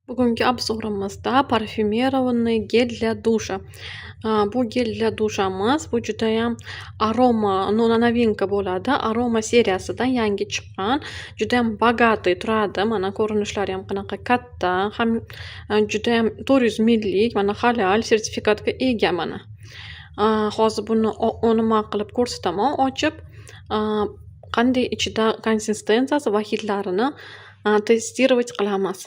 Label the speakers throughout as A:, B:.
A: Bugungi обзор imizda парфюмированный гель для душа. Bu гель для душа miz, bu judayam aroma, ну, новинка bo'ladi. Aroma seriyasidan yangi chiqqan. Judayam богатый turadi. Mana, ko'rinishlari ham qanaqa katta, ham judayam 400 millik, mana, halal sertifikatga ega mana. Hozir buni nima qilib ko'rsataman ochib, qanday ichida konsistensiyasi va hidlarini тестировать qilamiz.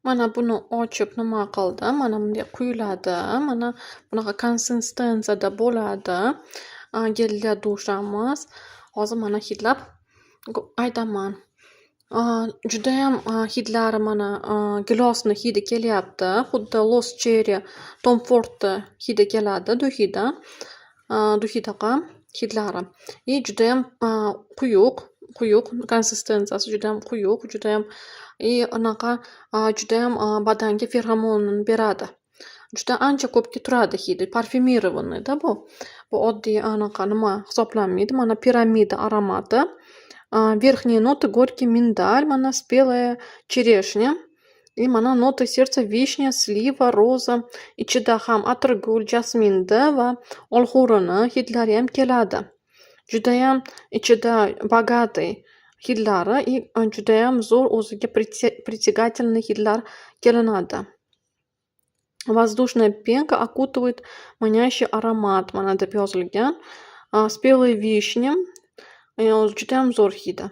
A: Mana, buni ochib nima qildim, mana bunday quyiladi, mana bunaqa konsistensiyada bo'ladi гель для душа miz. Hozir mana hidlab aytaman. Judayam hidlari, mana, gilosni hidi kelyapti. Xuddi Lost Cherry Tom Fordni hidi keladi духи dan, духи daqa hidlari. И judayam quyuq, quyuq konsistensiyasi judayam quyuq, judayam и anaqa judayam badanga feromonini beradi. Juda ancha ko'pga turadi hidi. Парфюмированный da bu. Bu oddiy anaqa nima hisoblanmaydi. Mana, Piramida аромат i. Верхние ноты: горький миндаль, mana, спелая черешня и, mana, ноты сердца: вишня, слива, роза. Ichida ham atirgul, jasminni va olxo'rini hidlariyam keladi. Judayam ichida богатый hidlari и judayam zo'r, o'ziga притягательный hidlar kelinadi. Воздушная пенка окутывает манящий аромат, mana, deb yozilgan. Спелая вишня, judayam zo'r hidi.